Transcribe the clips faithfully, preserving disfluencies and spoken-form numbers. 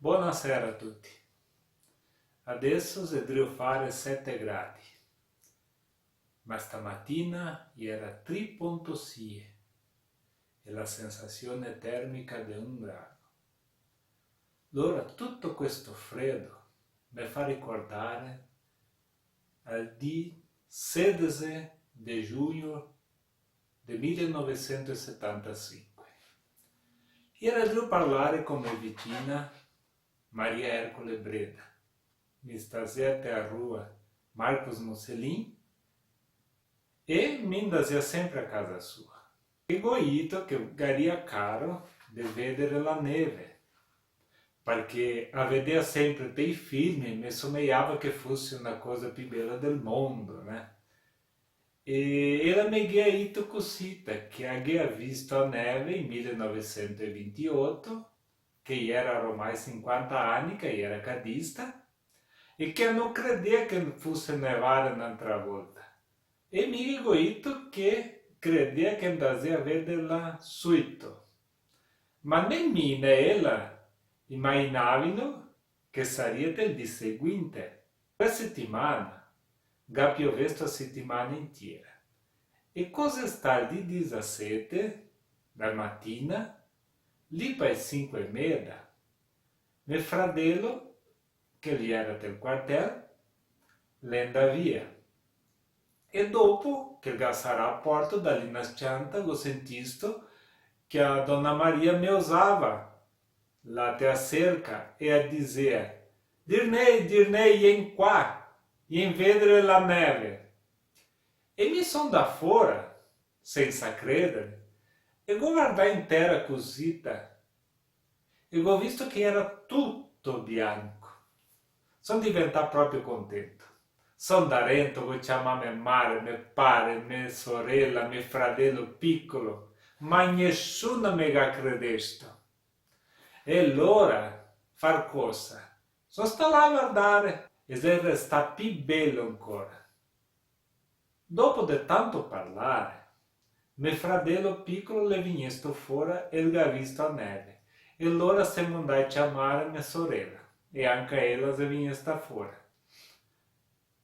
Bonasera a tuti. Adeso xe drio fare sete gradi, ma stamatina iera tri ponto sie e la sensasion termica de un grado. Lora tuto questo fredo me fa ricordare al dì sedese de giugno de mile novesento e setantasinque. Iera drio parlare co me vicina Maria Ercole Breda, mi stasea te a rua Marcos Musselin e mi ndasea sempre a casa sua. E go dito che garia caro de vedere la neve, parché a vedea sempre te i film, me somejava che fuse una cosa pi bela del mondo, né? E ela me ghea dito cosita, che a ghea visto a neve in mile novesento e vintioto, che iera ormai sinquanta ani che iera cadista, e che no credea che fuse nevare n'antra volta. E mi go dito che credea che ndasea vederla suito. Ma né mi né ela imaginavimo che saria del dì seguinte. Tre setimane, ga piovesto a setimana intiera. E cosa sta al dì disasete, da matina, lì pa e sinque e meda, me fradelo, che lì iera del quartel, l'è ndà via. E dopo che el ga sarà a porta, da lì na s-cianta, go sentisto che a dona Maria me osava là te a serca e a disea: "Dirnei, Dirnei, vien qua, vien vedere la neve." E mi son ndà fora, sensa credere, e go vardà in tera cosita, e go visto che iera tuto bianco. Son diventà proprio contento. Son ndà rento, go ciamà me mare, me pare, me sorela, me fradelo picolo, ma nesuna me ga credesto. E lora, far cosa? Son stà là a vardare, e xe restà pi belo ancora. Dopo de tanto parlare, me fradelo picolo l'è vignesto fora e el ga visto a neve, e lora semo ndai a ciamare me sorela, e anca ela xe vignesta fora.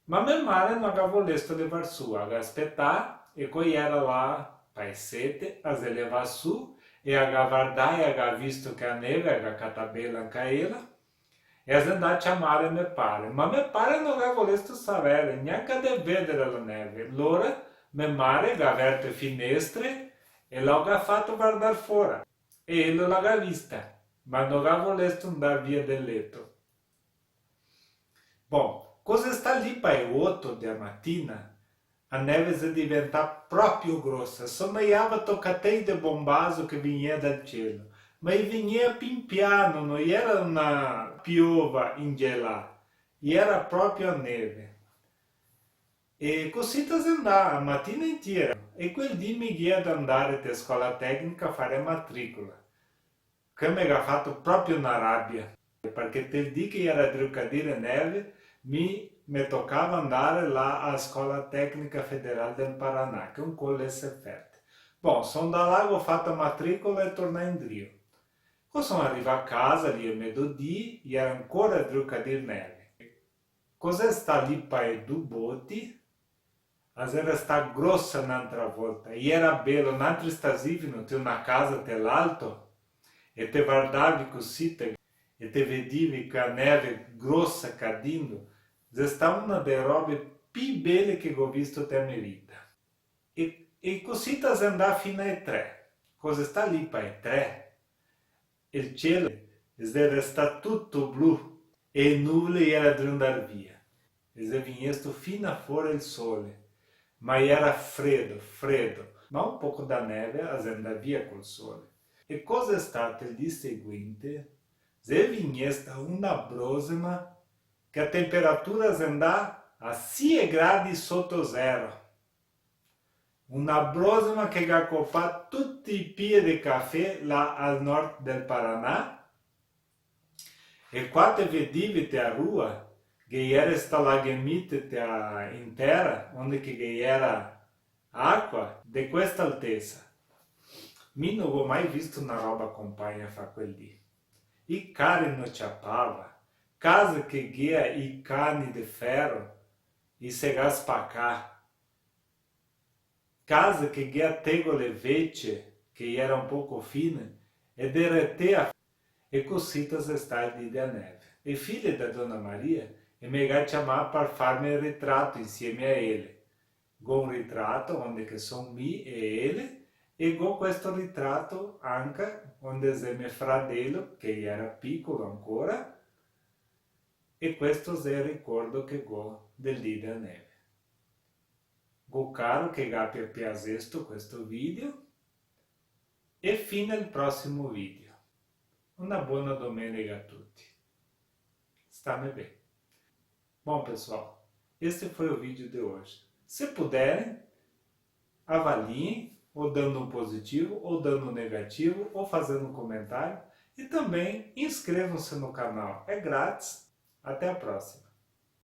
Ma me mare no ga volesto levar su, a ga spetà, e co iera là pa e sete, a xe levà su, e a ga vardà, e a ga visto che a neve, a ga catà bela anca ela, e a xe ndà a ciamare me pare, ma me pare no ga volesto savere, gnanca de vedere la neve. Lora me mare ga verto e finestre e lo ga fato vardar fora, e elo la ga vista, ma no ga volesto ndar via del leto. Bon, cosa sta lì pa e oto de matina, a neve xe diventà proprio grosa, somejava tocatei de bombazo che vignea dal cielo, ma i vignea pin piano, no iera una piova ingelà, iera proprio a neve. E cosita xe ndà a matina intiera, e quel dì mi ghea da ndare te scola tecnica a fare matricola. Che me ga fato proprio na rabia, parché tel dì che iera drio cadire neve, mi me tocava ndare là a Scola Tecnica Federal del Paraná, che xe un co l'S F T. Bon, son ndà là, go fato matricola e tornà indrio. Co son rivà a casa, lì a medodì, iera ancora drio cadir neve. Cosa sta lì pa e du boti? A xe restà grosa n'antra volta, iera belo, nantri stasivimo te una casa te l'alto, e te vardavi cosita, e te vedivi che a neve grosa cadindo, xe sta una de robe pi bele che go visto te me vita. E, e cosita xe ndà fin a e tre. Cosa sta lì pa e tre? El cielo xe restà tuto blu e e nuvole iera drio ndar via. E xe vignesto fin a fora el sole, ma iera fredo, fredo, ma un poco da neve a xe ndà via col sole. E cosa xe stà el dì seguinte? Xe vignesta una brosema che a temperatura xe ndà a sie gradi soto zero. Una brosema che ga copà tuti i pie de cafè là al nord del Paraná. E qua te vedivi te a rua, ghe iera sta laghemite te a, in tera, onde che ghe iera acua de questa altesa. Mi no go mai visto na roba compagna fa quel dì. i cari no ciapava, case che ghea i cani de fero, i se ga spacà, case che ghea tegole vece, che iera un poco fine, e deretea, e cosita xe stà el dì de a neve. E file da dona Maria, e me ga ciamà par farme el ritrato insieme a ele. Go un ritrato onde che son mi e ele, e go questo ritrato anca onde xe me fradelo, che iera picolo ancora, e questo xe el ricordo che go del dì de a neve. Go caro che gapia piasesto questo video, e fin al prosimo video. Una bona domenega a tuti. Stame ben. Bom, pessoal, esse foi o vídeo de hoje. Se puderem, avaliem, ou dando um positivo, ou dando um negativo, ou fazendo um comentário. E também inscrevam-se no canal, é grátis. Até a próxima.